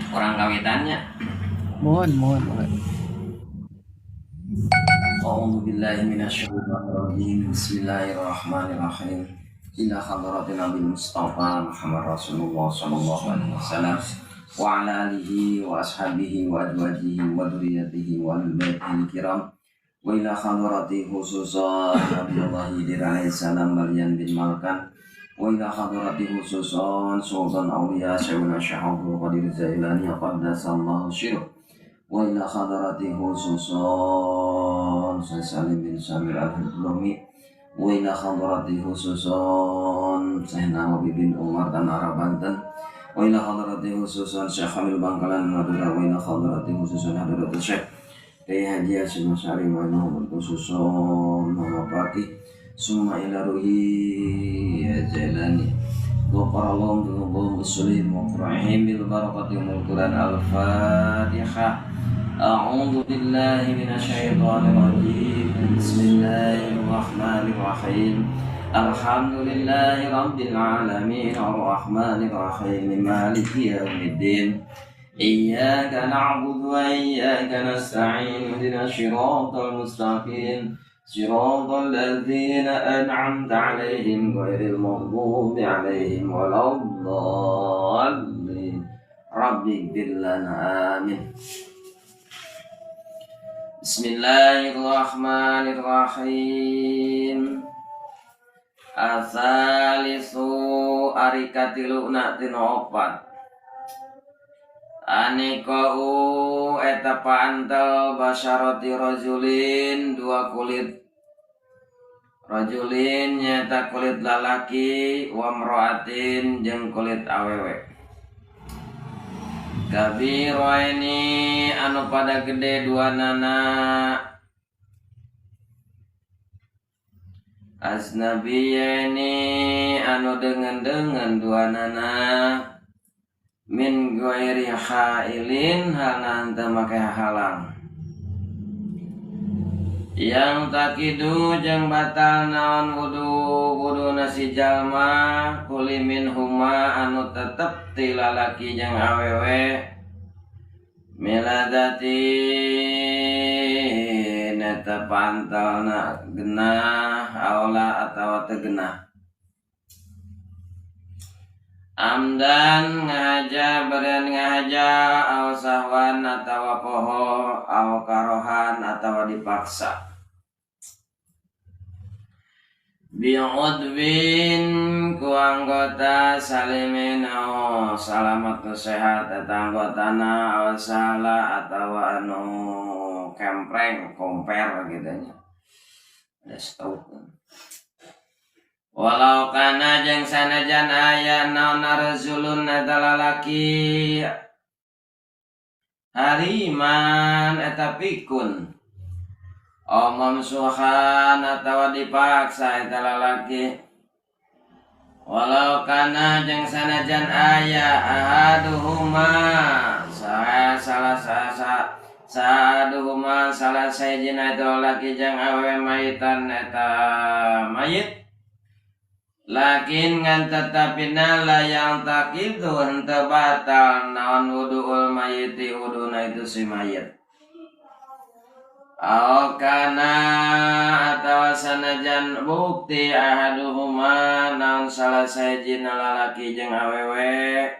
Orang kawitannya. Mohon, mohon, mohon. A'udzu billahi minasyaitonir rajim. Bismillahirrahmanirrahim. Ila hadratin Nabi Mustafa Muhammad Rasulullah sallallahu alaihi wasallam wa ala alihi wa ashabihi wa azwajihi wa dzurriyyatihi wa ahlil baitihi kiram wa ila hadrati khususan Nabiullah Khidir alaihi salam Balyan bin Malkan wa ila hadrati khususan Sultan Auliya Syekhuna Syekh Abdul Qadir Jailani qaddasallahu sirruh wa ila hadrati khususan Syekh Salim bin Samir Al-Hudlumi wa ila hadrati khususan Syekh Nawawi bin Umar dan Arab Banten wa ila hadrati khususan Syekh Hamil Bangkalan Madura wa ila hadrati khususan hadrati Syekh Kiai Haji Hasyim Asy'ari wa ila khususan Mama Pati summa ila ruhi Jailani ghafarallahu dzunubahum usulihim wa qur'ihim bil barakati umul Quran. Al-Fatihah. A'udzu billahi minasyaitonir rajim. Bismillahirrahmanirrahim. Alhamdulillahi rabbil alamin arrahmanir rahim maliki yaumiddin. Iyyaka na'budu wa iyyaka nasta'in ihdinas siratal mustaqim siratal ladzina an'amta 'alaihim ghairil maghdubi 'alaihim waladdallin. Rabbighfir lana amin. Bismillahirrahmanirrahim. Asalisu ari katiluna tina opat. Anikau eta paantel basyarati rajulin dua kulit. Rajulin nyata kulit lalaki wa mra'atin jeung kulit awewe. Kabiraini anu pada gede dua nana. Aznabiyaini anu dengan-dengan dua nana. Min ghairi hailin halna henteu make halang. Yang takidu jeung batal naon wudu wuduna si jalma kuli min huma anu tetep ti lalaki jeung awewe miladati neta pantalna genah aula atawa teu genah. Amdan ngahaja berian ngahaja aw sahwan atawa poho aw karohan atawa dipaksa. Bi'udwin ku anggota salimin aw salamat sehat eta anggotana aw salah atawa anu kempreng komper gitu nya. Ada stroke. Walau kana jeung sanajan aya naon rajulun eta lalaki hariman eta pikun omam suhan atawa dipaksa eta lalaki. Walau kana jeung sanajan aya ahaduhuma salah sahaduhuma salah sahijina eta lalaki jeung awewe mayitan eta mayit. Lakin ngan tetapina la yang takidu henteu batal naon wuduul mayiti wuduna itu si mayit. Aw kana atawa sanajan bukti ahaduhuma naon salah sahijina lalaki jeung awewe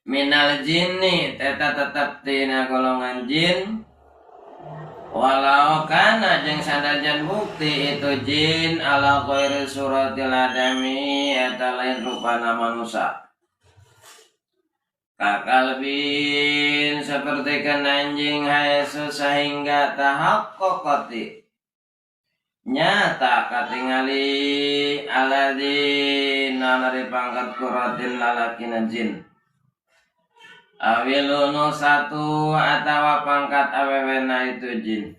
minal jinni eta tetep tina golongan jin. Walau kana jeung sanajan bukti itu jin ala ghairi suratil adami eta lain rupana manusia. Kakalbin seperti kan anjing haesu sehingga tahaqqaqati nyata katingali aladzi nari pangkat kuratin lalakina jin. Awilunu satu atawa pangkat awewena itu jin.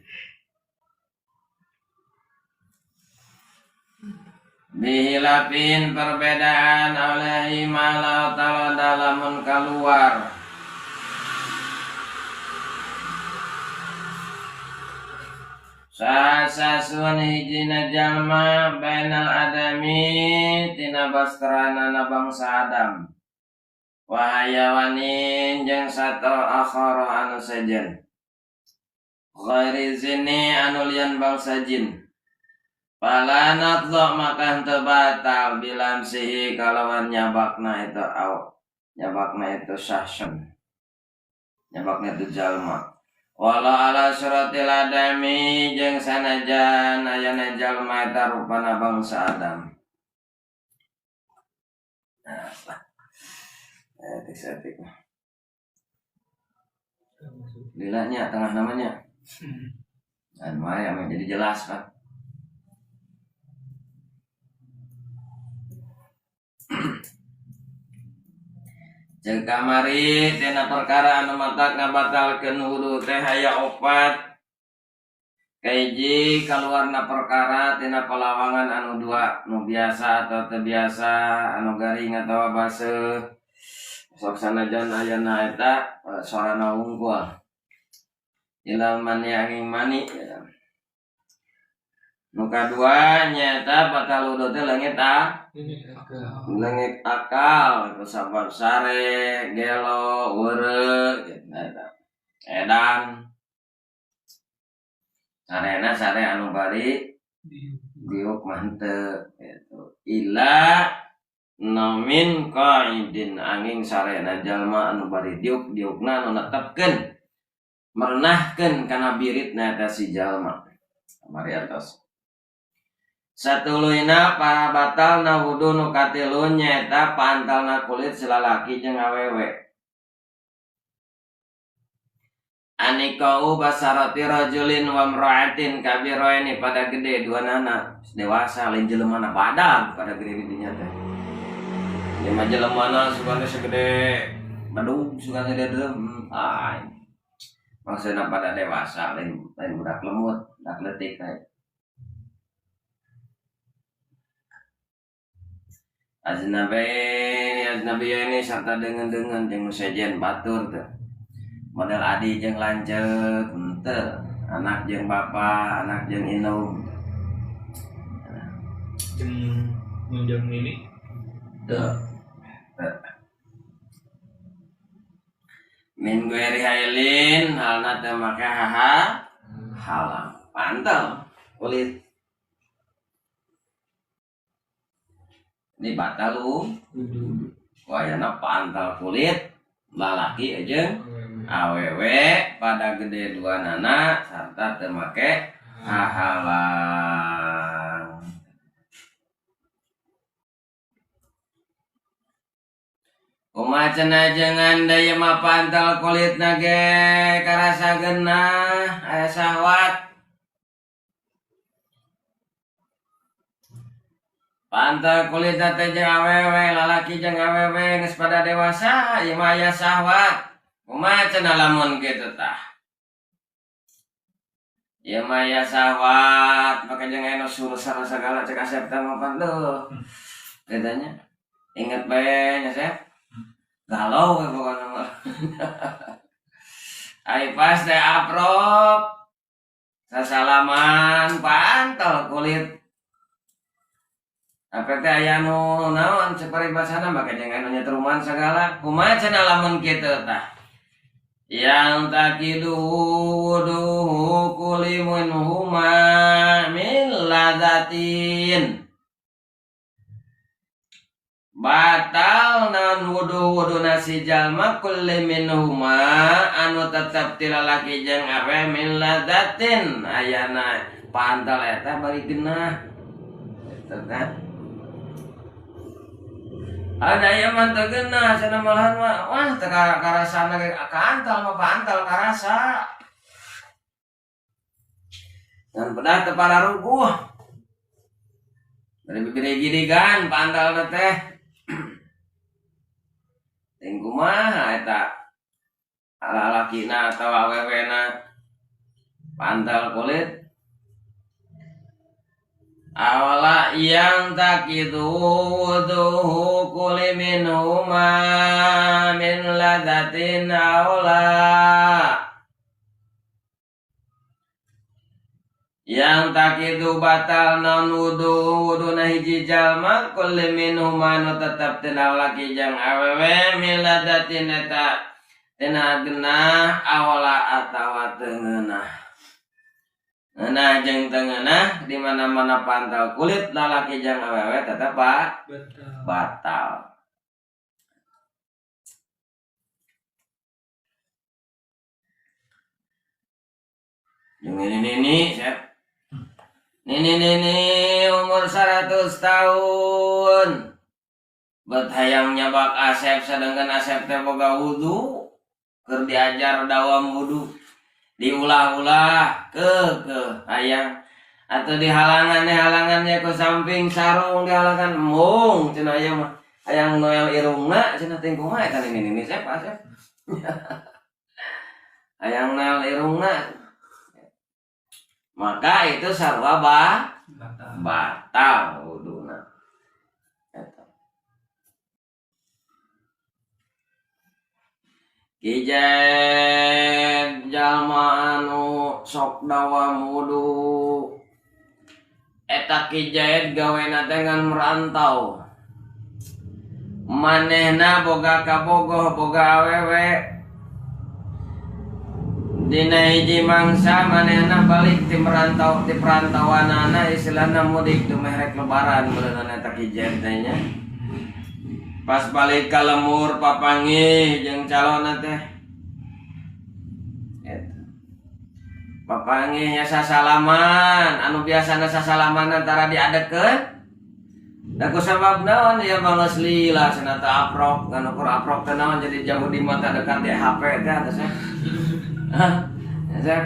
Bihilafin perbedaan oleh malau ta'ala dalamun keluar. Sasun hijina jalma bainal adami tina bastranana bangsa Adam wa hayawanin jeung sato akhara anu sejen ghairi zini anu lian bangsa jin fala nadza maka henteu batal bilamsihi kalawan nyabakna itu au nyabakna itu sahsun nyabakna itu jalma wala ala suratil adami jeung sanajan ayana jalma eta rupana bangsa Adam. Nah, etik-etik. Lilanya tengah namanya. Dan maya jadi jelas kan. Jeung kamari tina perkara anu matak ngabatalkeun wudu teh aya opat. Kahiji kaluarna perkara tina palawangan anu dua, nu biasa atau teu biasa, anu garing atawa baseuh. Sok sanajan ayana eta sorana wungkul. Ilal mani angin mani. Nu kadua nyaeta batal wudu teh leungit leungit akal kusabab sare, gelo, weureu gitu eta. Edan. Sarena sare anu bari diuk mah henteu gitu. Ila nomin qaidin angin sarena jalma anu bari diuk diukna anu netepkeun merenahkeun kana biritna eta si jalma. Kamari atos. Satuluyna para batalna wudu nu katilu nyaeta pantalna kulit silalaki jeung awewe. Anikau basarati rajulin wa imra'atin kabiraini pada gede dua nana dewasa lain jelemana badag pada gede dinya teh. Lima jelemana sugan teh segede badug sugan teh deum. Ah. Maksudna pada dewasa lain lain budak lemut, budak leutik teh. Aznabi ini serta dengan jeung nu sejen batur teh. Model adi jeung lanceuk henteu, anak jeung bapa, anak jeung indung. Jeung munjang nini. Teu. Min gueri hailin halna teu make haha halang pantal kulit. Ini batal lu, wayana pantal kulit, lalaki aja, awewe pada gede dua nana serta termake hahalang. Kumaha cenah jangan daya mah pantal kulit nage karasa genah aya syahwat. Pantal kulit teh jeung awewe, lalaki jeung awewe geus pada dewasa, ieu mah aya syahwat. Kumaha cenah lamun kitu tah? Ieu mah aya syahwat, make jeung anu suruh sagala cek Asep teh mah pan deuh. Bedanya inget bae nya Sep. Galau we pokona mah. Ai pas teh aprop. Sasalaman pantal kulit. Apa teh aya nu naon cek paribasana make jeung anu nyetruman sagala. Kumaha cenah lamun kitu tah? Yang takidu wuduhu kulli minhuma min ladzatin. Batal naon wudu nasi jalma kulli minhuma anu tetep ti lalaki jeung awewe min ladzatin ayana pantal eta bari genah. Eta kan. Ada yang mantap genah, sana malahan mah, wah teu karasana ge kantal mah pantal karasa. Dan pedah teu pararuguh. Dari bibir gidigan pantal teh. Ting kumaha eta lalakina atawa awewena pantal kulit. Awala yang takidu wuduhu kulli minhuma min ladzatin aula. Yang tak itu batal non wudu wuduna hiji jalma kulli minhuma nu tetep tina laki jeung awewe miladatin eta tina genah awala atawa teu ngeunah. Ngeunah jeung teu ngeunah di mana-mana pantal kulit lalaki jeung awewe tetep batal. Jeung nini siap. Nini umur 100 tahun. Bet hayang nyabak Asep sedangkan Asep teh boga wudu, keur diajar dawam wudu. Diulah-ulah ke hayang atau dihalangan halangannya ke samping sarung dihalangan mung cenah aya mah hayang noel irungna cenah teh kumaha eta nini Asep Asep. Hayang noel irungna. Maka itu sarwa batal wuduna. Kijen jalma anu sok dawam wudu eta kijaid gawena teh ngan merantau. Manehna boga kabogoh boga awewe. Dina hiji mangsa manehna balik ti merantau ti perantauanana istilahna mudik dumeh rek lebaran meureunana eta kijaid teh nya. Pas balik ka lemur papanggih jeung calonna teh. Eta. Papanggih nya sasalaman, anu biasana sasalaman antara diadekeun. Da ku sabab naon ieu mah geus lila cenah teh aprok, ngan ukur aprok teh naon jadi jauh di mata dekat di HP teh atuh sia. Hah? Ya,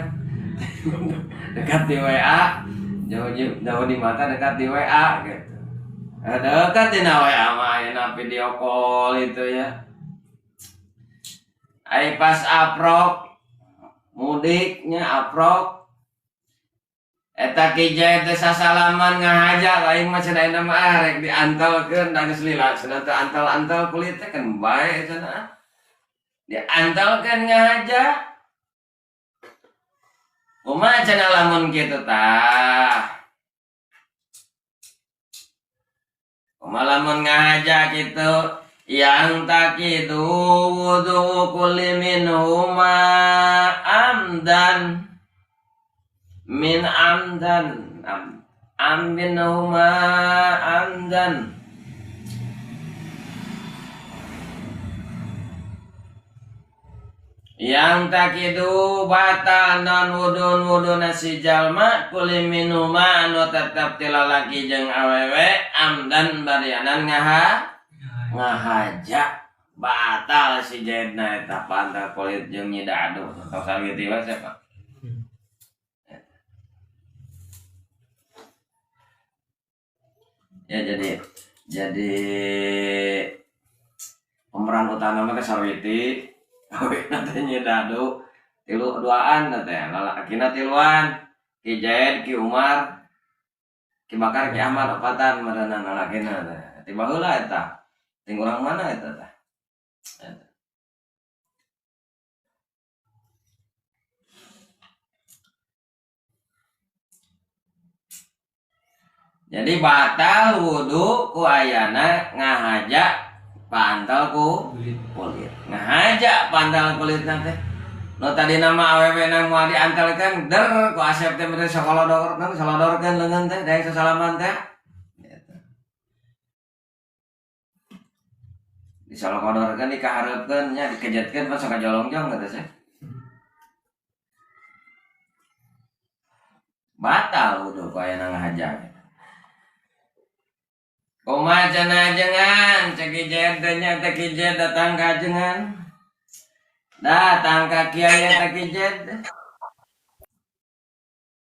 dekat di WA, jauh di mata dekat di WA gitu. Dekat di WA mah ayeuna video call itu ya. Ai pas aprok mudiknya aprok eta kijaid teh sasalaman ngahaja aing mah cenah ayeuna mah rek diantalkeun da geus lila cenah teh antal-antal kulit teh kan bae cenah. Diantalkeun ngahaja. Kumaha cenah lamun kitu tah? Kumaha lamun ngahaja kitu? Yang takidu wudu kulli minhuma amdan min amdan am minhuma amdan. Yang takidu batal non wudun wuduna si jalma kulli minhuma anu tetep ti lalaki jeung awewe amdan barianan ngahaja batal si jaidna eta pantal kulit jeung nyida aduh tos kitu we siapa. Ya jadi pemeran utama mah teh Sarwiti. Awena teh nyida adu tilu duaan teh lalakina tiluan Ki Jaid Ki Umar Ki Bakar Ki Ahmad opatan meureunan lalakina teh tiba heula eta ting urang mana eta teh. Jadi batal wudu ku ayana ngahaja pantal ku kulit. Ngahaja pantal kulit teh. Nu tadi nama awewe na moal diantalkeun der ku Asep teh mere sakolodorkeun salodorkeun leungeun teh daek sasalaman teh. Disalokodorkeun dikahareupkeun nya dikejetkeun pas sok kajolongjong teh sih. Batal wudu ku ayana ngahaja. Kumaha cenah ajengan cek kijaid teh nya teh kijaid datang ka ajengan. Datang ka kiai teh kijaid.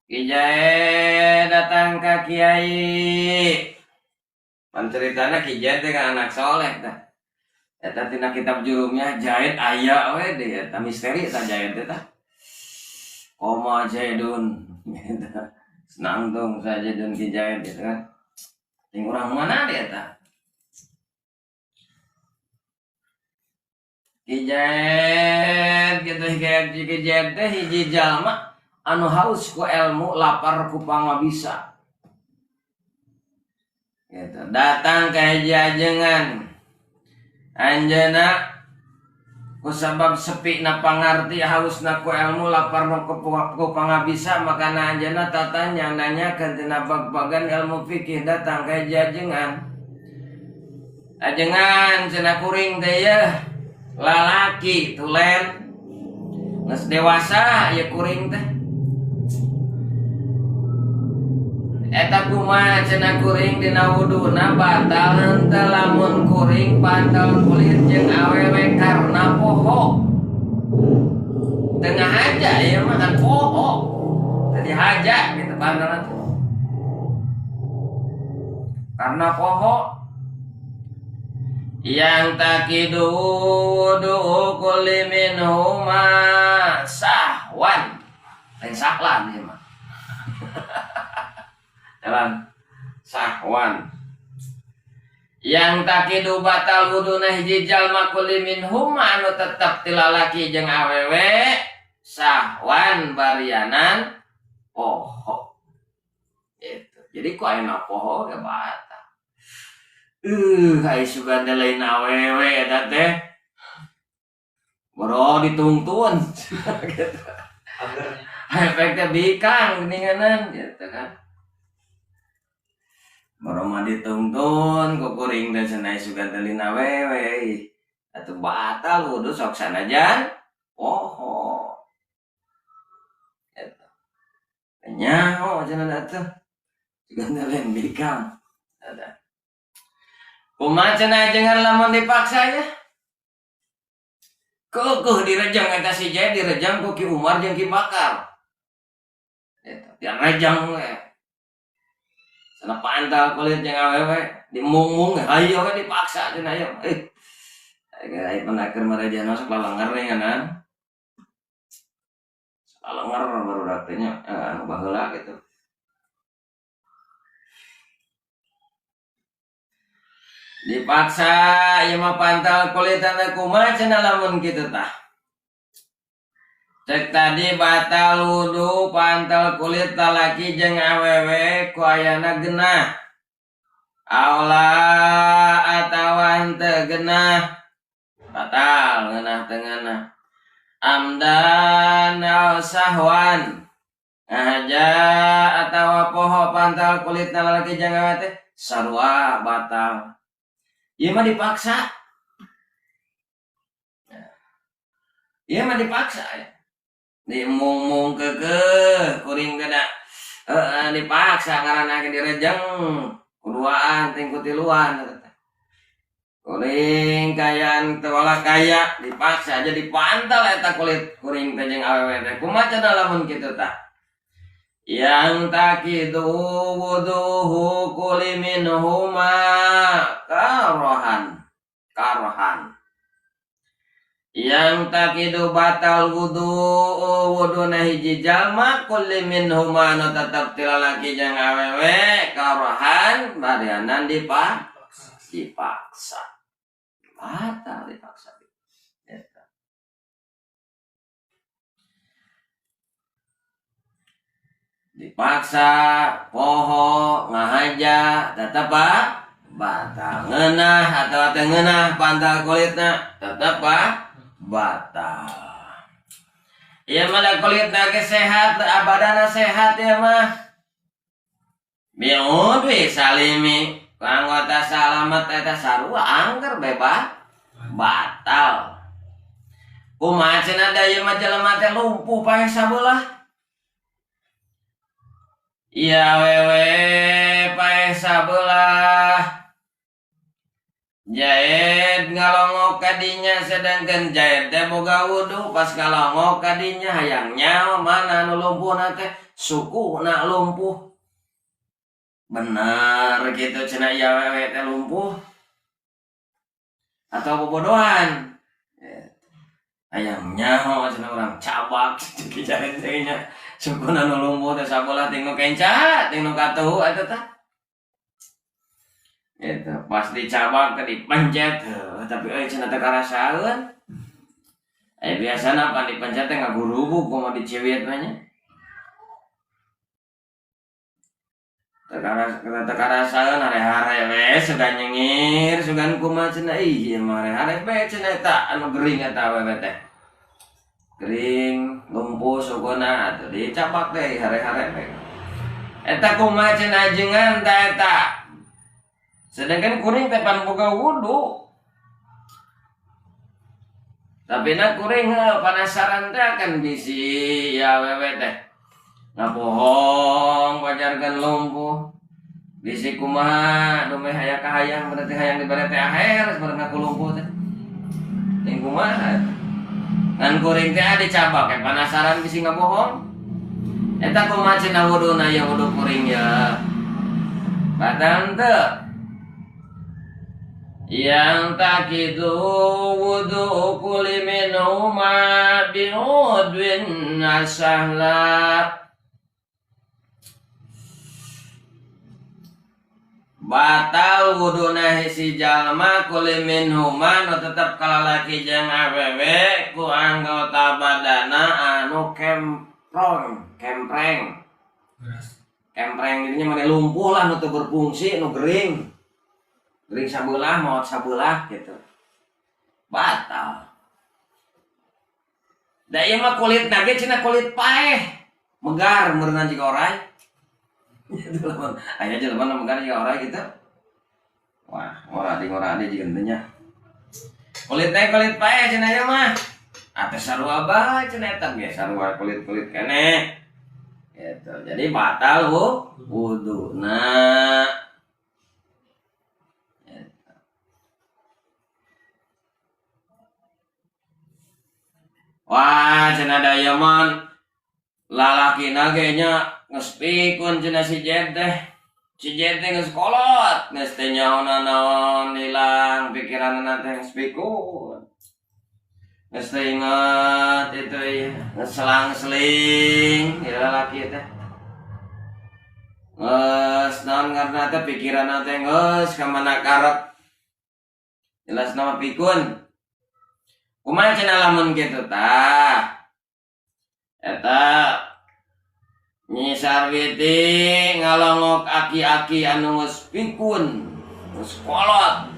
Kijaid datang ka kiai. Pan ceritana kijaid teh kan anak soleh tah. Eta tina kitab jurumnya Jaid aya we deui eta misteri eta Jaid teh tah. Koma Jaidun eta. Senangtung saja dan Ki Jaid gitu kan. Ting urang mana dia tah? Ki Jaid gitu Ki Jaid teh hiji jalma Anu haus ku ilmu lapar ku pangabisa. Gitu. Datang ka hiji ajengan. Anjeunna kusabab sepi na pangarti hausna ku ilmu laparna ku pangabisa makana anjeunna tatanya nanyakeun tina bag-bagan ilmu fikih datang ka hiji ajengan. Ajengan cenah kuring teh yeuh lalaki tulen geus dewasa ieu kuring teh. Eta kumaha cenah kuring dina wuduna batal henteu lamun kuring pantal kulit jeung awewe karna poho. Teu ngahaja ieu mah kan poho. Teu dihaja gitu pantalna teh. Karena poho yang takidu wudu kulli minhuma sahwan. Lain sahlan ieu mah. Jalan sahwan. Yang takidu batal wuduna hiji jalma kulli minhuma anu tetep ti lalaki jeung awewe sahwan barianan poho. Gitu. Jadi ku ayeuna poho ge batal. Ai sugan teh lain awewe eta teh. Boro ditungtun. Gitu. Efek teh bikang geuninganan gitu kan. Boro mah ditungtun ku kuring teh cenah sugan teh lain awewe. Atuh batal wudu sok sanajan poho. Gitu. Nyaho cenah atuh. Sugan teh lain bikang. Ada. Kumaha cenah ajengan lamun dipaksa ya? Keukeut direjang eta si Jaid direjang ku Ki Umar jeung Ki Bakar. Eta direjang we. Sana pantal kulit jeung awewe dimung-mung hayo we dipaksa cenah ayo. Ai pernah keur marejana sok lalenger ringanan. Lalenger barudak teh nya anu baheula gitu. Dipaksa ieu mah pantal kulitan kumaha cenah lamun kitu tah. Cek tadi batal wudu pantal kulit lalaki jeung awewe ku ayana genah. Aula atawa henteu genah. Batal ngeunah teu ngeunah. Amdan aw sahwan. Ngahaja atawa poho pantal kulit lalaki jeung awewe teh sarua batal. Ieu mah dipaksa. Ieu mah dipaksa ya. Dimung-mung keukeuh kuring teh da. Heeh dipaksa ngaranna ge direjeng kuduaan ting kutiluan eta teh. Kuring kayaan teu olah kaya dipaksa aja dipantal eta kulit kuring teh jeung awewe teh. Kumaha cenah lamun kitu tah? Yang takidu wuduhu kulli minhuma karohan. Karohan. Yang takidu batal wudu wuduna hiji jalma kulli minhuma anu tetep ti lalaki jeung awewe karohan barianan dipaksa. Batal dipaksa. Eta. Dipaksa poho ngahaja tetep batal. Ngeunah atawa teu ngeunah pantal kulitna tetep batal. Ieu mah da kulitna ge sehat, abadana sehat ieu mah. Biudwi salimi ku anggota salamet eta sarua angger bebas batal. Kumaha cenah da ieu mah jelema teh lumpuh paeh sabelah. Iya wewe paeh sabelah. Jaid ngalongok kadinya sedangkan Jaid teh boga wudu pas ngalongok kadinya hayang nyaho mana nu lumpuhna teh sukuna lumpuh. Bener gitu cenah ieu wewe teh lumpuh atau bobodohan. Hayang nyaho cenah urang cabak cek Jaid teh nya. Sukuna nu lumpuh teh sabelah ting nu kenca ting nu katuhu eta tah. Eta pas dicabak teh dipencet tapi euy cenah teh karasaeun. Biasana pan dipencet teh ngagurubuk kumaha diciwit mah nya. Teu karasaeun hare-hare we sugan nyengir sugan kumaha cenah ih ieu mah hare-hare bae cenah eta anu gering eta awewe teh. Gering lumpuh sukuna atuh dicabak deui hare-hare we. Eta kumaha cenah ajengan ta eta. Sedangkan kuring teh pan boga wudu. Tapi na kuring penasaran teh akan bisi ya awewe teh. Ngabohong pajarkeun lumpuh. Bisi kumaha dumeh aya kahayang berarti hayang dibere teh aher sebenarnya ngaku lumpuh teh. Ting kumaha. Ngan kuring teh dicabak kayak penasaran bisi ngabohong. Eta kumaha cenah wuduna ya wudu kuring ya. Batal teu. Yang takidu wudu kuli minhuma biudwin asahla. Batal wuduna si jalma kuli minhuma nu tetep kalalaki jeung awewe ku anggota badana anu kemprong, kempreng. Kempreng dirinya mana lumpuh lah nu teu berfungsi nu gering. Gering sabelah maot sabelah gitu. Batal. Da ieu mah kulit nage cenah kulit paeh. Megar meureunna jiga orai. Itu lamun aya jelema nu megar jiga orai gitu. Wah, ngora di jiga teh nya. Kulit teh kulit paeh cenah ieu mah. Atuh sarua bae cenah eta ge sarua kulit-kulit keneh. Gitu. Jadi batal wuduna. Wah, cenah da ieu mah lalakina ge nya geus pikun cenah si Jed teh. Si Jed teh geus kolot, geus teh nyaona naon hilang pikiranna teh geus pikun. Geus teh inget itu ieu, geus selang-seling ieu lalaki teh. Geus naon ngaranna teh pikiranna teh geus ka mana karep. Jelas nama pikun. Kumaha cenah lamun kitu tah? Eta Nyi Sarwiti ngalongok aki-aki anu geus pikun, geus kolot.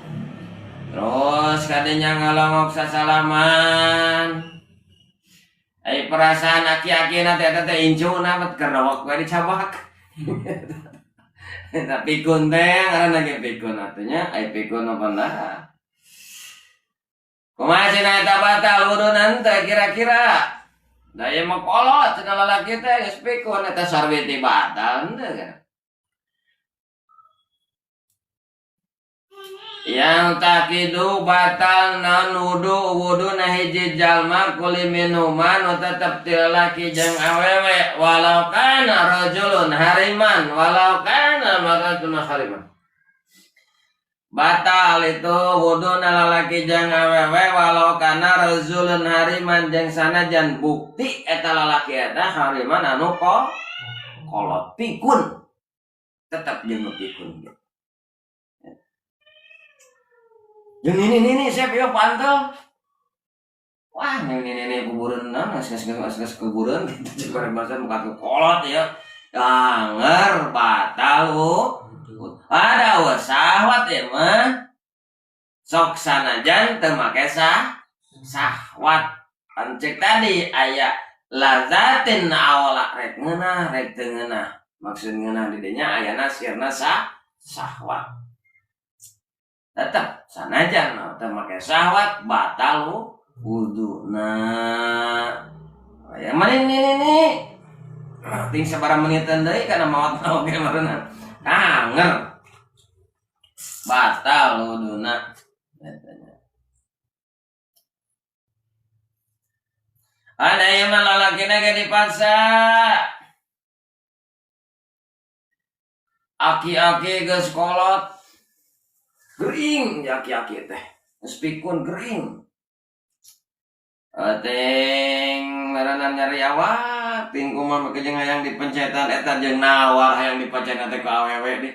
Terus kadenya ngalongok sasalaman. Ai perasaan aki-aki na teh eta teh incuna bet kerowok we dicabak. Eta pikun teh ngaranna ge pikun atuh nya, ai pikun apa nah. Kumaha cenah eta batal wudunan teh kira-kira? Da ieu mah kolot cenah lalaki teh geus pikun eta Sarwiti batal henteu kan. Yang takidu batal naon wudu wuduna hiji jalma kuli minuman nu tetep ti lalaki jeung awewe walau kana rajulun hariman walau kana maratun hariman. Batal itu wuduna lalaki jeung awewe walau kana rajulun hariman jeung sanajan bukti eta lalaki eta hariman anu kolot pikun tetep jeung nu pikun ge. Jeung ini siap ieu pantel. Wah, ini kuburan naon geus kuburan gitu jeung bareng-bareng muka kolot ya. Anger batal wudu. Ada sahwat ya mah. Sok sanajan teu make sahwat. Pancek tadi aya lazatin awala rek ngeunah rek teu ngeunah. Maksud ngeunah di dinya ayana sirna sahwat. Tetep sanajan teu make sahwat batal wuduna. Ya mana ini. Ting sabaraha menitan deui kana maot oge meureunna. Anger. Batal wuduna. Ada yang mah lalakina ge dipaksa. Aki-aki geus kolot. Gering aki-aki teh. Geus pikun gering. Ting ngaranna nyari awak, ting kumaha make jeung hayang dipencetan eta jeung nawar hayang dipencetan teh ku awewe di.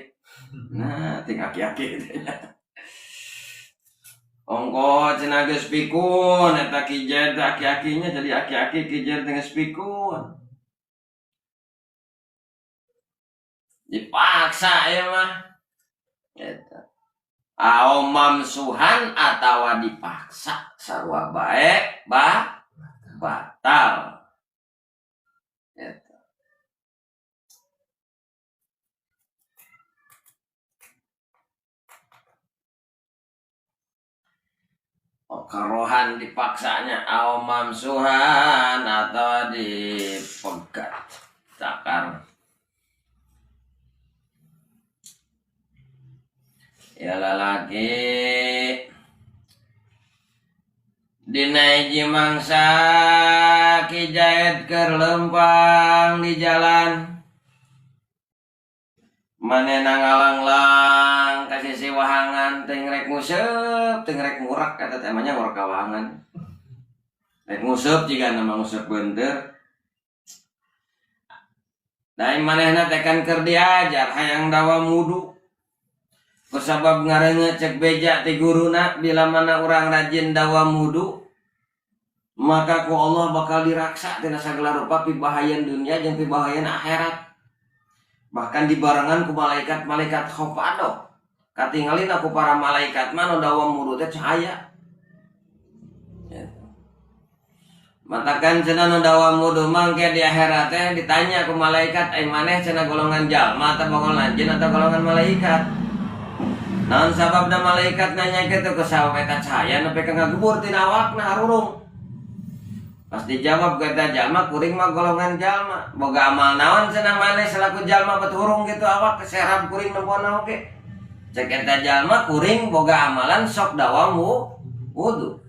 Nah, ting aki-aki teh. Ongko cenah geus pikun eta kijed aki-akinya jadi aki-aki kijed geus pikun. Dipaksa ya mah. Gitu. Au mamsuhan atawa dipaksa sarua bae batal. Gitu. Karohan dipaksanya au mamsuhan atau dipegat cakar. Ya lalaki dina hiji mangsa Ki Jaid keur lempang di jalan manehna ngalanglang ka sisi wahangan teuing rek nguseup teuing rek ngurak eta teh mah nya ngurak ka wahangan rek nguseup jigana mah nguseup beunteur. Da manehna teh kan keur diajar hayang dawam wudu. Kusabab ngareungeut cek beja ti guruna bila mana urang rajin dawam wudu maka ku Allah bakal diraksa tina sagala rupa pibahayan dunia jeung pibahayan akhirat. Bahkan dibarengan ku malaikat-malaikat khofado. Katingalin aku para malaikat mah nu dawam wudu teh cahaya. Matakan cenah nu dawam wudu mangke di akhirat teh ditanya ku malaikat ai maneh cenah golongan jalma atau golongan jin atau golongan malaikat. Naon sababna malaikat nanya kitu ku sabab eta cahaya nepi ka ngagebur tina awakna harurung. Pas dijawab ku eta jalma kuring mah golongan jalma. Boga amal naon cenah maneh selaku jalma bet hurung kitu awak keserap kuring nempona oge. Cek eta jalma kuring boga amalan sok dawam wudu.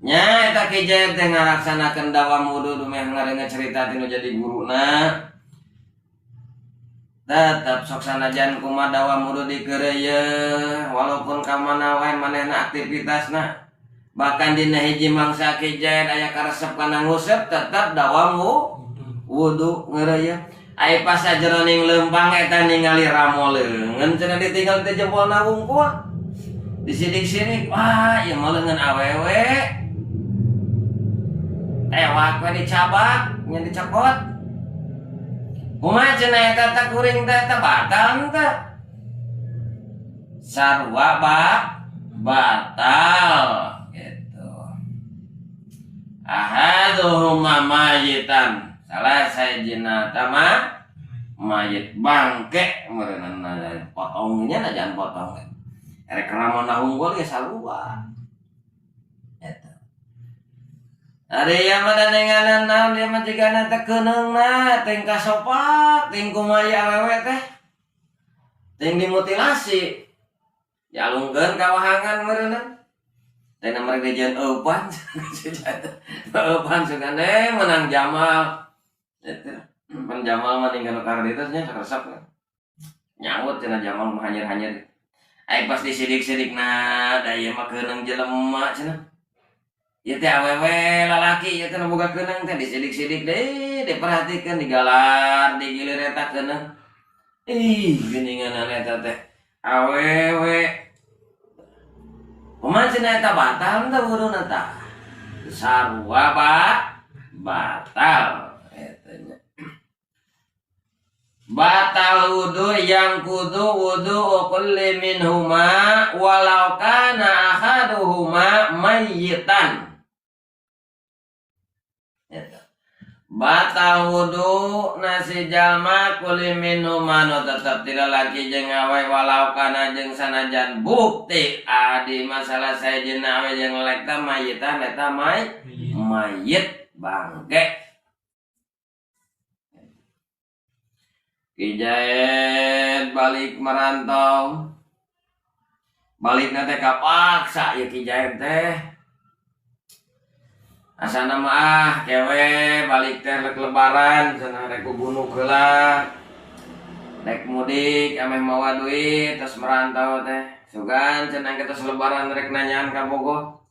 Nya eta Ki Jaid teh ngalaksanakeun dawam wudu dumeh ngareungeut cerita tinu jadi guruna. Tetep sok sanajan kumaha dawam wudu dikeureuyeun walaupun ka mana wae manehna aktivitasna. Bahkan dina hiji mangsa Ki Jaid aya karesep kana nguseup tetep dawam wudu ngeureuyeuh. Ai pas sajeroning leumpang eta ningali ramo leungeun cenah ditinggal teh jempolna wungkul. Disidik-sidik, wah ieu mah leungeun awewe. Tewak we dicabak, nya dicokot. Kumaha cenah eta teh kuring teh eta batal teh. Sarua batal gitu. Ahaduhuma mayitan. Salah sayjina tama mayit bangke meureunana potongnya na jangan potong. Erek ramona unggul ge sarua. Eta. Ari ieu mah danenganan naon ieu mah jigana teh keuneungna teh kasopak teh kumaha awewe teh. Teh dimutilasi. Dialungkeun ka wahangan meureunna. Teh nomor dijieun eupan. Eupan sugane menang Jamal. Eta pan Jamal mah ninggal nu karditus nya saresep. Nyaut cenah Jamal mah hanyir-hanyir. Ai pas disidik-sidikna da ieu mah keuneung jelema cenah. Ieu teh awewe lalaki ieu teh nu boga keuneung teh disidik-sidik deui diperhatikeun digalar digilir eta keuneung. Ih geuningan eta teh awewe. Kumaha cenah eta batal teh wuduna tah? Sarua batal eta nya. Batal wudu yang kudu wudu kulli minhuma walau kana ahaduhuma mayyitan. Eta. Batal wudu nasi jalma kulli minhuma nu tetep tidak laki jeung awe walau kana jeung sanajan bukti adi masalah sajeuna awe jeung lalaki teh mayyitan eta mayit bangke. Ki Jaid balik merantau. Balikna teh kapaksa ieu Ki Jaid teh. Asana mah ah kewe balik teh rek lebaran cenah rek bunuh heula. Rek mudik ameh mawa duit terus merantau teh. Sugan cenah geus lebaran rek nanyaan ka Bogor.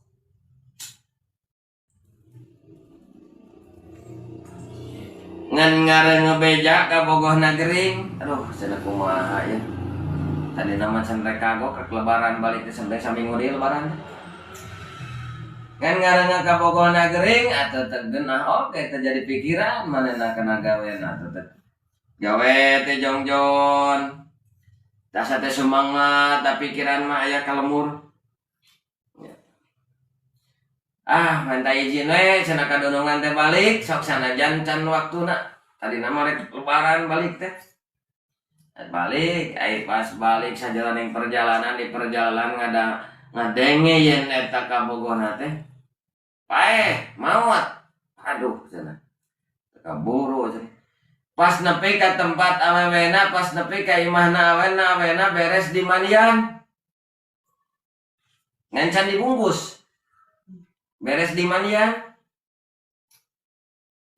Ngan ngareungeut beja ka Bogohna gering. Aduh, cenah kumaha ya. Tadi nama can rek kagok rek lebaran balik teh sampai saminggu deui lebaran. Ngan ngareungeut ka Bogohna gering atuh teh geunah oge teh jadi pikiran manehna kana gawena atuh teh. Gawe teh jongjon. Tasa teh semangat, tapi pikiran mah aya kalemur. Ah, minta izin we cenah ka donongan teh balik, sok sanajan can waktuna. Tadina mah rek lebaran balik teh. Balik, ai pas balik sajalaning perjalanan di perjalanan ngadenge yen eta kabogona teh. Paeh, maot. Aduh cenah. Kaburu cenah. Pas nepi ka tempat awewena, pas nepi ka imahna awena, awena beres di mandian. Ngan can dibungkus. Beres di mandian.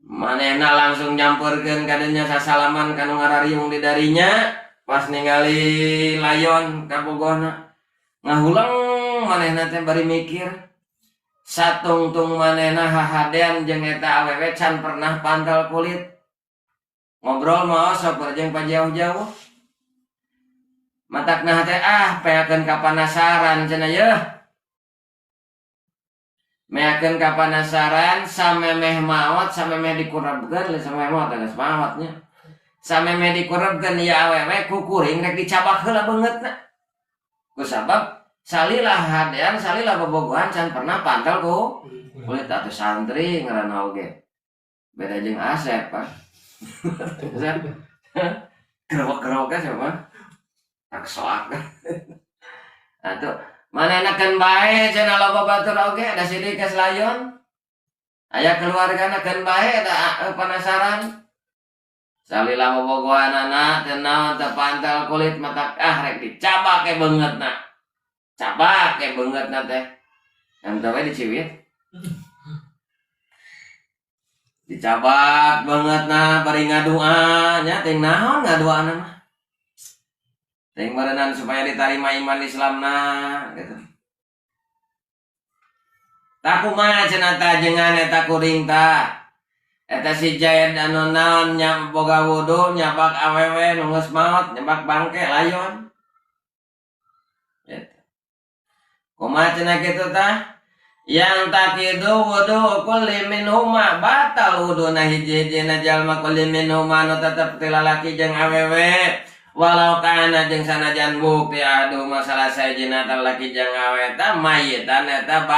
Manehna langsung nyamperkeun kadenya sasalaman ka nu ngarariung di darinya, pas ningali layon kabogohna. Ngahuleng manehna teh bari mikir. Satungtung manehna hahadean jeung eta awewe can pernah pantal kulit. Ngobrol mah sok jeung pajauh-jauh. Matakna teh ah peakeun ka panasaran cenah yeuh. Meakeun ka panasaran samemeh maot samemeh dikurebkeun leuh samemeh maot geus maot nya. Samemeh dikurebkeun ieu awewe ku kuring rek dicabak heula beungeutna. Kusabab salila hadean salila bobogohan can pernah pantal ku kulit atuh santri ngaranna oge. Beda jeung Asep Pak. Gerowok-gerowoknya siapa? Tak soak. Atuh manehna keun bae cenah loba batur oge ada sidik geus layon. Aya keluargana keun bae da penasaran. Salila bobogohanana teu naon teu pantal kulit matak ah rek dicabak ke beungeutna. Cabak ke beungeutna teh. Henteu we diciwit. Dicabak beungeutna bari ngadua nya teh naon ngaduana mah. Teh meureunan supaya ditarima iman Islamna gitu. Tah kumaha cenah tah jengan eta kuring tah. Eta si Zaid anu naon nya boga wudu nyabak awewe nu geus maot nyabak bangke layon. Gitu. Kumaha cenah kitu tah? Yang takidu wudu kulli minhuma batal wuduna hiji-hijina jalma kulli minhuma nu tetep ti lalaki jeung awewe walau kana jeung sanajan bukti adu masalah sajina lalaki jeung awewe ta mayitan eta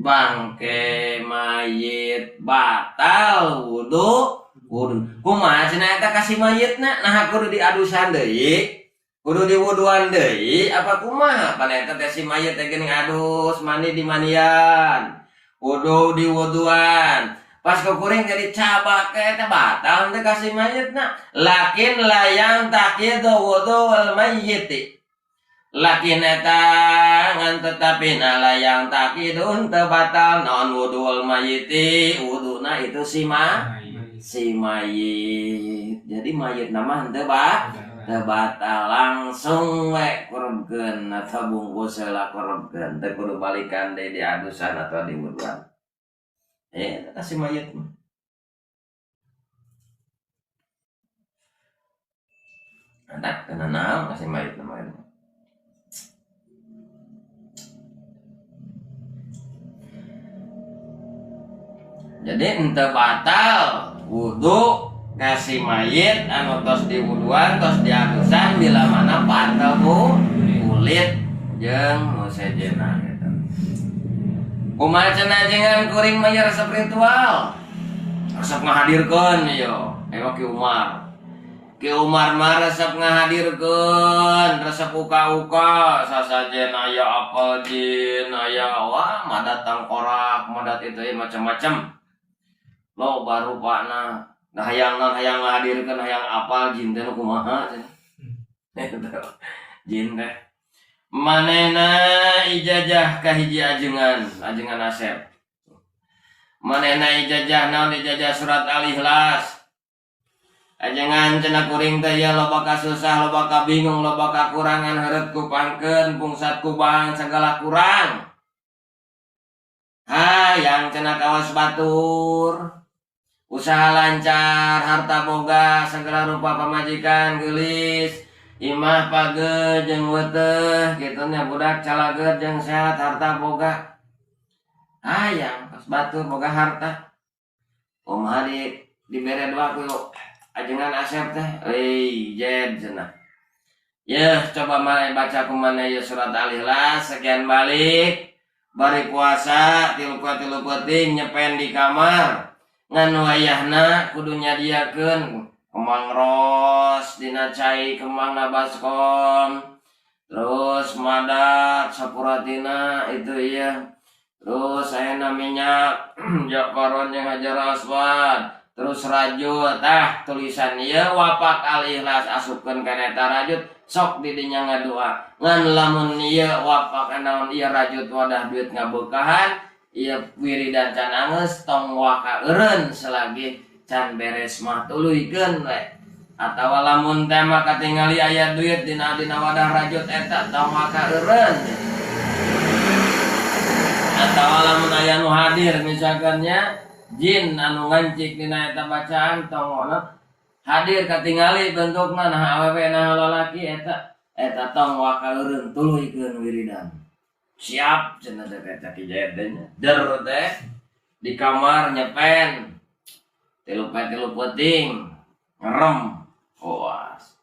bangke mayit batal wudu wudu kumaha cenah eta ka si mayitna nah kudu diadusan deui kudu diwuduan deui apa kumaha pan eta teh si mayit teh geuning adus mandi di mandian wudu diwuduan pas kukuring jadi cabak eta batal teh ka si mayitna lakin layang taqidu wudu al mayyiti lakin eta ngan tetapi na layang taqidun teu batal naon wudu al mayyiti wuduna itu si mayit jadi mayit nama henteu teu batal langsung we kurebkeun atau bungkus heula kurebkeun teu kudu balikan deui di adusan atau di wuduan eta si mayit mah anak teu nanaon ka si mayit mah. Jadi henteu batal wudu kasih mayit anu tos diwuduan tos diadusan bila mana pantal ku kulit jeung nu sejenna gitu. Kumaha cenah jengan kuring mah resep ritual. Resep ngahadirkeun ieu. Ewa Ki Umar. Ki Umar mah resep ngahadirkeun, resep uka-uka sasajen aya apel jin, aya wah madat tangkorak, madat itu ya macam-macam. Lo baru pakna. Nah hayang non hayang ngahadirkeun hayang apal jin teh nu kumaha cenah. Jin teh. Manehna ijazah ka hiji ajengan, ajengan Asep. Manehna ijazah naon ijazah surat Al-Ikhlas. Ajengan cenah kuring teh ya loba kasusah, loba kabingung, loba kakurangan heureut ku pangkeun, pungsat ku bahan segala kurang. Hayang cenah kawas batur. Usaha lancar, harta boga, segala rupa pamajikan geulis, imah page jeung weuteuh kitu nya budak calageur jeung sehat harta boga. Hayang kawas batur boga harta. Kumaha dibere doa ku Ajengan Asep teh, euy Jed cenah. Yeuh coba maneh baca ku maneh ieu surat Al-Ikhlas sekian balik. Bari puasa 3 poe 3 peuting nyepen di kamar. Ngan wayahna kudu nyadiakeun kembang ros dina cai kembangna baskom. Terus madat sapuratina itu iya. Terus ayeuna minyak jakaron jeung hajar aswad. Terus rajut tah tulisan ieu wapak Al-Ikhlas asupkeun kana eta rajut sok di dinya ngadua. Ngan lamun ieu wapak naon ieu rajut wadah duit ngabeukahan ieu wiridan can anggeus tong waka eureun selagi can beres mah tuluykeun we. Atawa lamun teh mah katingali aya duit dina wadah rajut eta tong waka eureun. Atawa lamun aya nu hadir misalkan nya jin anu ngancik dina eta bacaan tong ngono hadir katingali bentukna nah awewe nah lalaki eta eta tong waka eureun tuluykeun wiridan. Siap cenah teh eta Ki Jaid teh nya. Der teh di kamar nyepen 3 poe 3 peuting ngerem oas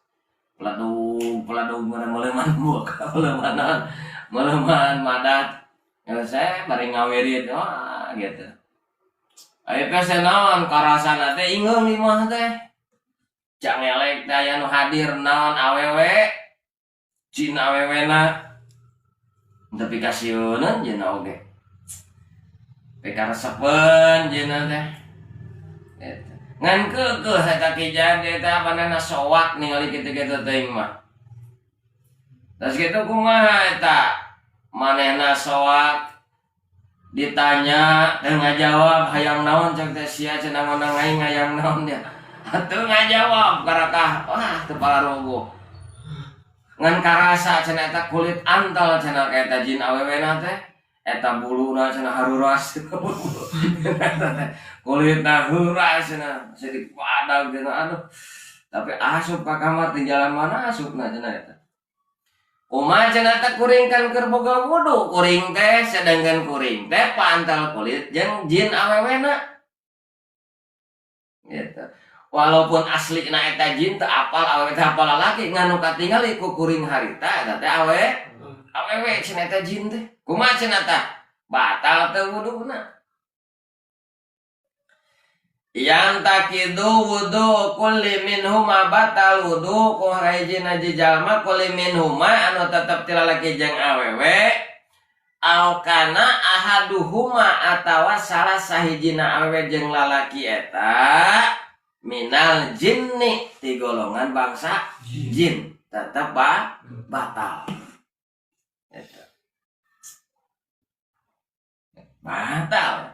peladung peladung meleuman buka meleumanan meleuman madat saya bari ngawirid wah gitu. Ayo teh naon karasana teh ingeung di mah teh. Cangelek teh aya nu hadir naon awewe jin awewena tapi kasieunan jeung oge. Pikaresepeun jeung teh. Eta. Ngan keukeuh eta Ki Jaid eta manehna soak ningali kitu-kitu teuing mah. Terus kitu kumaha eta? Manehna soak ditanya teu ngajawab hayang naon cek teh sia cenah ngondang aing hayang naon dia. Teu ngajawab karakah wah teu palarogo. Ngan karasa cenah eta kulit antal cenah ka eta jin awewena teh. Eta buluna cenah haruras. Kulitna heuras cenah sedih padag cenah aduh. Tapi asup ka kamar di jalan mana asupna cenah eta. Kumaha cenah teh kuring kan keur boga wudu kuring teh sedangkan kuring teh pantal kulit jeung jin awewena. Gitu. Walaupun aslina eta jin teu apal awewe teh apal lalaki ngan nu katingali ku kuring harita eta teh awewe cenah eta jin teh. Kumaha cenah tah? Batal teu wuduna. Yang takidu wudu kulli minhuma batal wudu ku hiji jalma kulli minhuma anu tetep ti lalaki jeung awewe au kana ahaduhuma atawa salah sahijina awewe jeung lalaki eta minal jinni ti golongan bangsa jin tetep batal. Eta. Batal.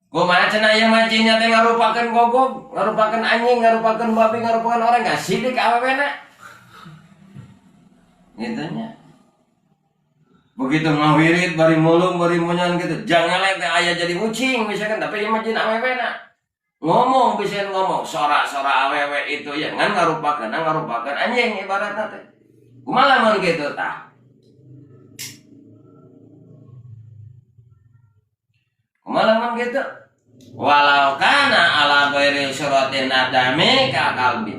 Kumaha cenah ieu mah jinnya teh ngarupakeun gogog, ngarupakeun anjing, ngarupakeun babi, ngarupakeun orang nggak sidik awewena. Gitu nya. Begitu ngawirid bari mulung bari munyan gitu, jangan teh aya jadi ucing misalkan tapi ieu mah jin awewena. Ngomong bisa ngomong sora-sora awewe itu ya ngan ngarupakeun anjing ibaratna teh. Kumaha lamun kitu tah? Kumaha lamun kitu? Walau kana ala ghairi suratin adami ka kalbi.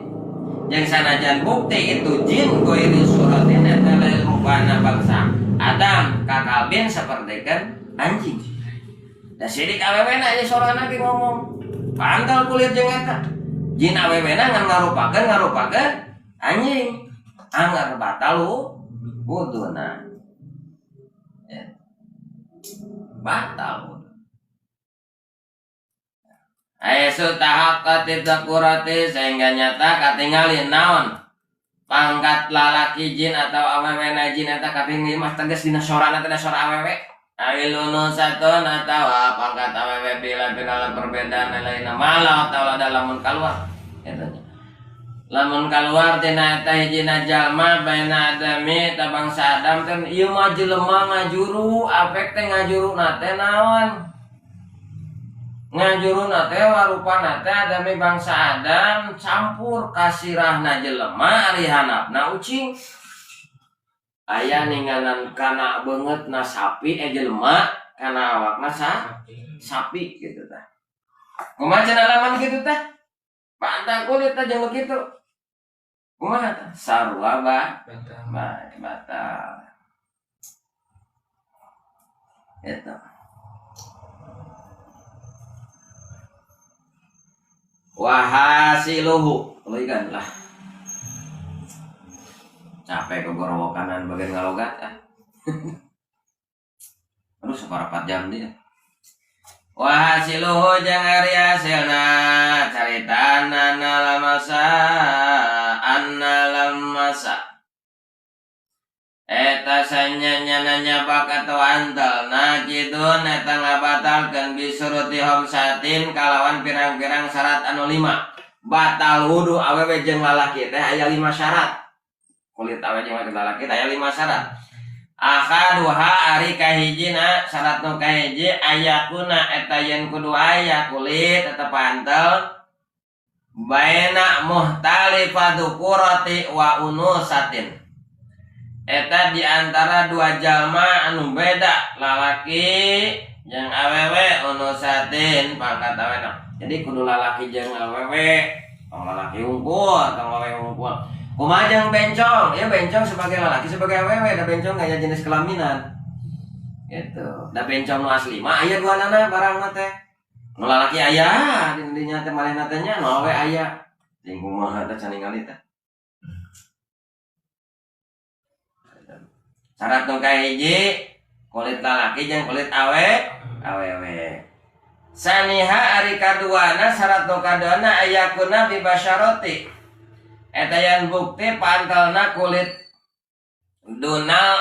Jeung sanajan bukti itu jin ghairi suratin eta lain rupana bangsa Adam ka kalbin sapertikeun anjing. Da sidik awewena ieu sorana ge ngomong. Pantal kulit jeung eta. Jin awewena ngan ngarupakeun anjing. Anggar batal wuduna. Ya. Batal wudu. Aisu tahaqqati dzakurati sehingga nyata katingali naon pangkat lalaki jin atau awewena jin eta katingali mah tegas dina sorana teh sora awewe. Awilunu satun atawa pangkat awewe bila dalam perbedaan lainna malah atawa lamun kaluar eta nya. Lamun kaluar tina eta hijina jalma baina adami ta bangsa Adam teh ieu mah jelema ngajuru apek teh ngajuruna teh naon? Ngajuruna teh warupana teh adami bangsa Adam campur kasirahna jelema ari hanapna ucing. Aya ninganan kana beungeutna sapi jelema kana awakna sapi gitu tah. Kumaha cenah lamun kitu tah? Pantal kulit teh jeung nu kitu. Kumaha tah? Sarua bah. Batal. Batal. Eta. Wahasiluhu. Tuluy lah. Capek kegorowokanan bagian ngalogat ah. Aduh seperempat jam dia. Wahasiluhu jeung ari hasilna caritana lamasa anna lamasa. Eta sanyanya nyabak atau antel nakidun eta ngabatalkeun bisuruti homsatin kalawan pirang-pirang syarat anu 5. Batal wudu awewe jeung lalaki teh aya 5 syarat. Kulit awewe jeung lalaki teh aya 5 syarat. Ahaduha ari kahijina syarat nu kahiji ayakuna eta yen kudu aya kulit eta pantel baina muhtalifa dzukurati wa unusatin. Eta di antara dua jalma anu beda lalaki jeung awewe unusatin pangkat awena. Jadi kudu lalaki jeung awewe, tong lalaki unggul, tong awewe unggul. Kumaha jeung bencong? Ya bencong sebagai lalaki sebagai awewe, da bencong aya jenis kelaminan. Gitu. Da bencong nu asli mah aya dua nana barang mah teh. Nu lalaki aya, di dinya teh manehna teh nya, nu awewe aya. Jeung kumaha teh can ningali teh. Syarat nu kahiji kulit lalaki jeung kulit awewe. Saniha ari kaduana syarat nu kaduana ayakuna bi basyarati. Eta yang bukti pantalna kulit dunal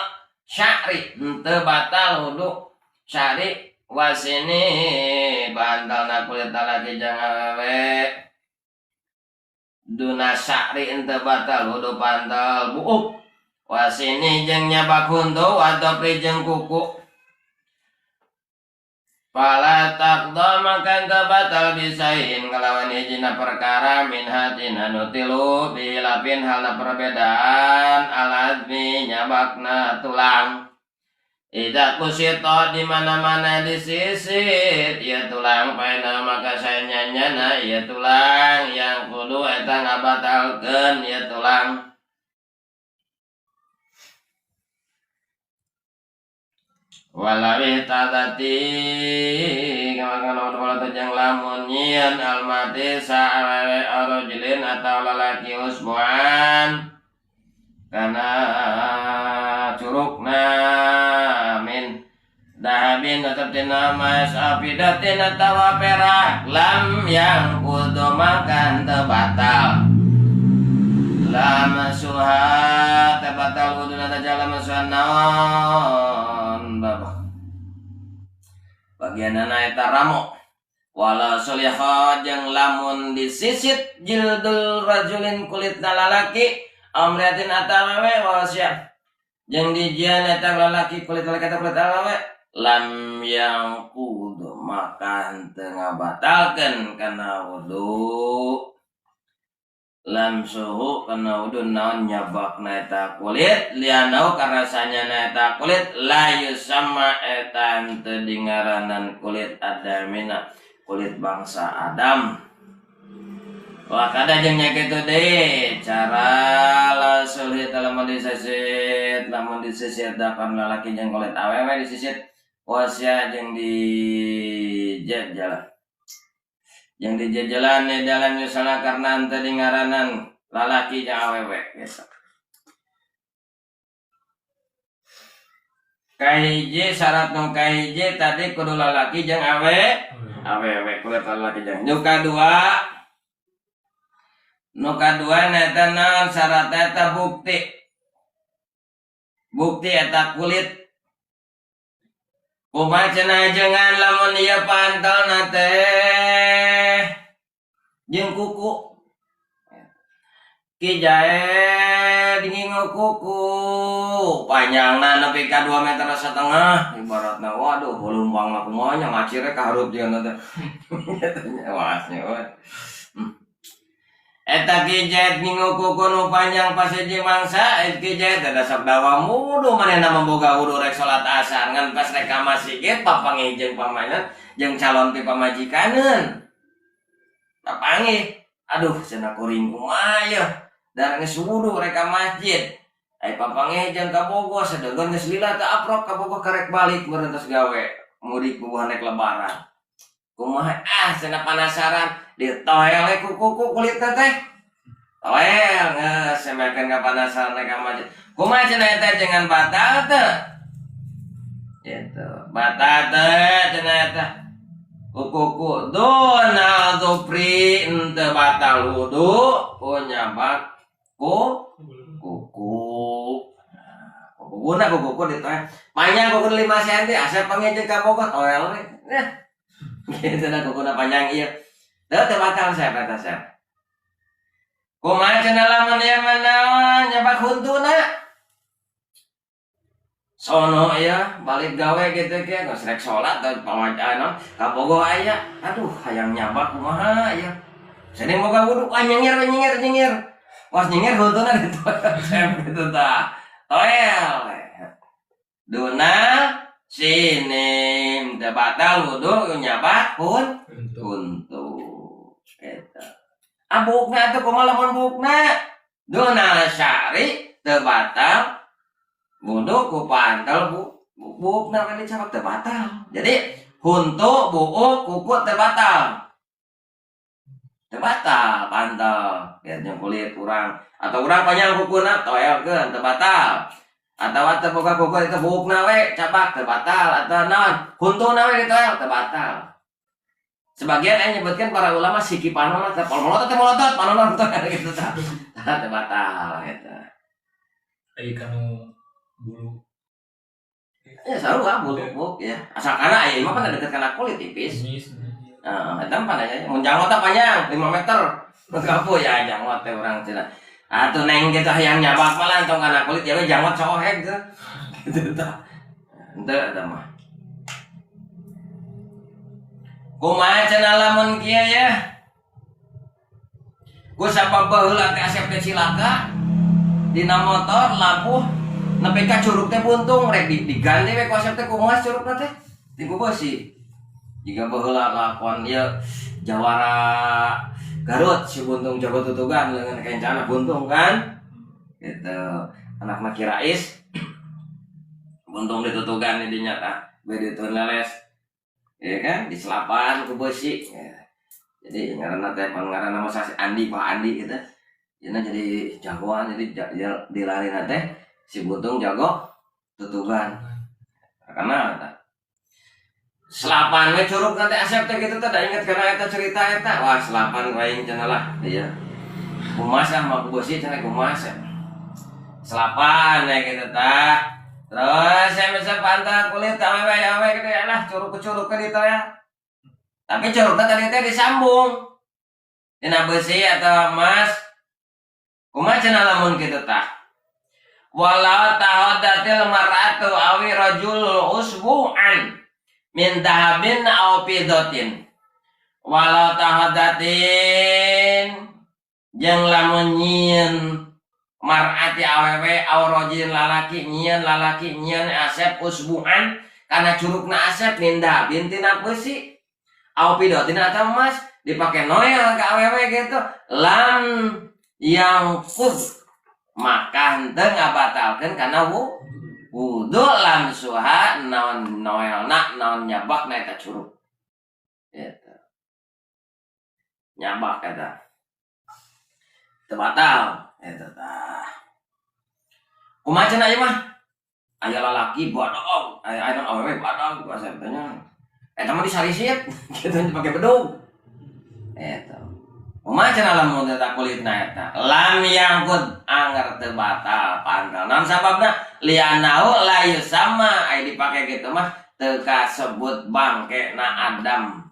sya'ri henteu batal wudu sya'ri wasini pantalna kulit lalaki jeung awewe duna sya'ri henteu batal wudu pantal buuk wasini jeung nyabak huntu wadopri jeung kuku. Fala taqda maka henteu batal bisain kalawan hijina perkara min hatin anu tilu bilapin halna perbedaan aladmi nyabakna tulang. Ida kusito di mana-mana disisit ieu tulang paena maka sanyanyana ieu tulang yang kudu eta ngabatalkeun ieu tulang. Walawi tadati kamakan wala tajang lamun nyian almati sa'awewe arojlin atau lalaki usbuan kana curugna min dahabin tetep tina mas afidatin atawa perak lam yang kudu makan tebatal lama suha tebatal wuduna tajalam suha naon babak bagianana eta ramo wala suliha jeung lamun disisit jildul rajulin kulitna lalaki amriatin atawa we wasya jeung dijian eta lalaki kulit lalaki eta kulit awewe lam yang kudu maka henteu ngabatalkeun kana wudu lam suhu kana wudu naon nyabakna eta kulit lianau karasanyana eta kulit la yusamma eta henteu dingaranan kulit adamina kulit bangsa Adam. Wah kada jeung nya kitu deui cara la sulhi lamun disisit dakan lalaki jeung kulit awewe disisit wasya jeung dijajalan yang dijajalan di dalam misalnya karena ente dingaranan lalaki jeung awewe gitu. Kahiji syarat nu kahiji tadi kudu lalaki jeung awewe kulit lalaki jeung nu kadua neta naon syarat eta bukti eta kulit kumaha cenah jengan lamun ieu pantalna teh jeung kuku ki jae dingingu kuku panjangna nepi ka 2,5 meter ibaratna waduh lumpangna kumaha nya ngacirnya ka hareup jeung teh nya wasnya we. Eta ki jae ngingu kuku nu panjang pas hiji mangsa ki jae teh sok dawa wudu manehna mah boga wudu rek salat asar ngan pas rek ka masjid papanggih jeung pamajikan jeung calon ti pamajikaneun papanggih Aduh cenah kuring kumaha yeuh da geus wudu rek ka masjid. Ai papangeh jeung ka Bogor sadegeun geus lila teu aprok ka Bogor karek balik meureun tos gawe mudik bubuhan rek lebaran. Kumaha ah cenah panasaran ditoel we ku kuku kulitna teh. Toel geus semekeun ka panasaran rek ka masjid. Kumaha cenah eta jangan batal teu? Gitu. Batal teu cenah eta. Kuku dona zufri ente batal wudu ku nyabak ku kuku. Kukuna kuku ditoel. Panjang kuku 5 cm asa pangejeun ka Bogor toel we. Nah. Gitu nah kukuna panjang ieu. Teu teu batal saya eta saya. Kumaha cenah lamun ieu mah naon nyabak huntuna? Sono ya balik gawe gitu ke geus rek salat da pawajana ka Bogor aya. Aduh hayang nyabak kumaha ya. Sini moga wudu ah nyengir nyengir nyengir. Was nyengir huntuna ditoel saya gitu tah. Toel. Duna sini teu batal wudu nyabak pun huntu. Eta. Ah buukna atuh kumaha lamun buukna? Duna syari teu batal wudu ku pantal buukna we dicabak teu batal. Jadi huntu buuk kuku teu batal. Teu batal pantal ya jeung kulit urang atau urang panjang kukuna toelkeun teu batal. Atawa teu boga kuku itu buukna we cabak teu batal atau naon huntuna we ditoel teu batal. Sebagian aya nyebutkeun para ulama siki panonna teh molotot teh molotot panonna teh gitu tah. Tah teu batal eta. Ai kanu bulu. Ya sarua bulu buuk ya. Asal kana aya mah pan deket kana kulit tipis. Heeh, eta mah pan aya mun janggot teh panjang 5 meter. Mun kapu ya janggot teh urang cenah. Atuh neng kita hayang nyabak mah langsung kana kulit ya we janggot sohek teh. Gitu tah. Henteu eta mah. Kumaha cenah lamun kieu ya? Ku sabab baheula teh asep teh cilaka dina motor labuh nepi ka curug teh buntung rek diganti we ku asep teh kumaha curugna teh? Ti ku beusi. Jiga baheula lakon ieu jawara Garut si buntung jago tutugan leungeun kencana buntung kan? Gitu. Anakna Ki Rais buntung ditutugan di dinya tah bade teu leles. Ya kan di selapan ku beusi. Ya. Jadi ngaranna teh pan ngaranna mah si Andi Pak Andi gitu. Jana jadi jagoan jadi dilarina teh si buntung jago tutugan. Terkenal tah. Selapan we curug teh asep teh kitu teh da inget kana eta cerita eta. Wah selapan ku aing cenah lah. Iya. Kumaha ah mah ku beusi cenah kumaha. Selapan we kitu tah. Terus saya bisa pantal kulit awewe awewe gitu ya lah curug-curug ke ditu ya. Tapi curugna tadi teh disambung. Dina besi atau emas. Kumaha cenah lamun kitu tah? Walau tahaddatil mar'atu awi rajul usbu'an min dahabin aw fidatin. Walau tahaddatin jeung lamun nyieun mar'ati awewe aw rajulin lalaki nyieun asep usbu'an kana curugna asep min dahabin tina besi aw fidatin atau emas dipake noel ka awewe gitu lam yang kud maka henteu ngabatalkeun kana wudu lam suha naon noelna naon nyabakna eta curug gitu nyabak eta teu batal eta tah kumaha cenah ieu mah aya lalaki badog aya aya awewe badog asa tanya eta mah disarisit kitu dipake bedug eta kumaha cenah lamun eta kulitna eta lam yangkut anger teu batal pantal naon sababna lianau la yusama aya dipake kitu mah teu kasebut bangkena Adam.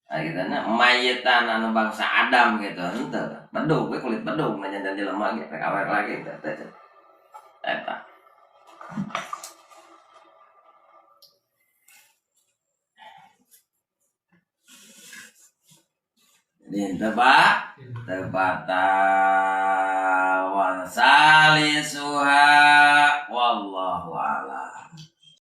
Nah, gitu nya mayitan anu bangsa Adam gitu henteu bedug we kulit bedug na jantan jelema ge rek awet lagi teh eta. Jadi henteu Pak teu batal wa salisuha wallahu a'lam.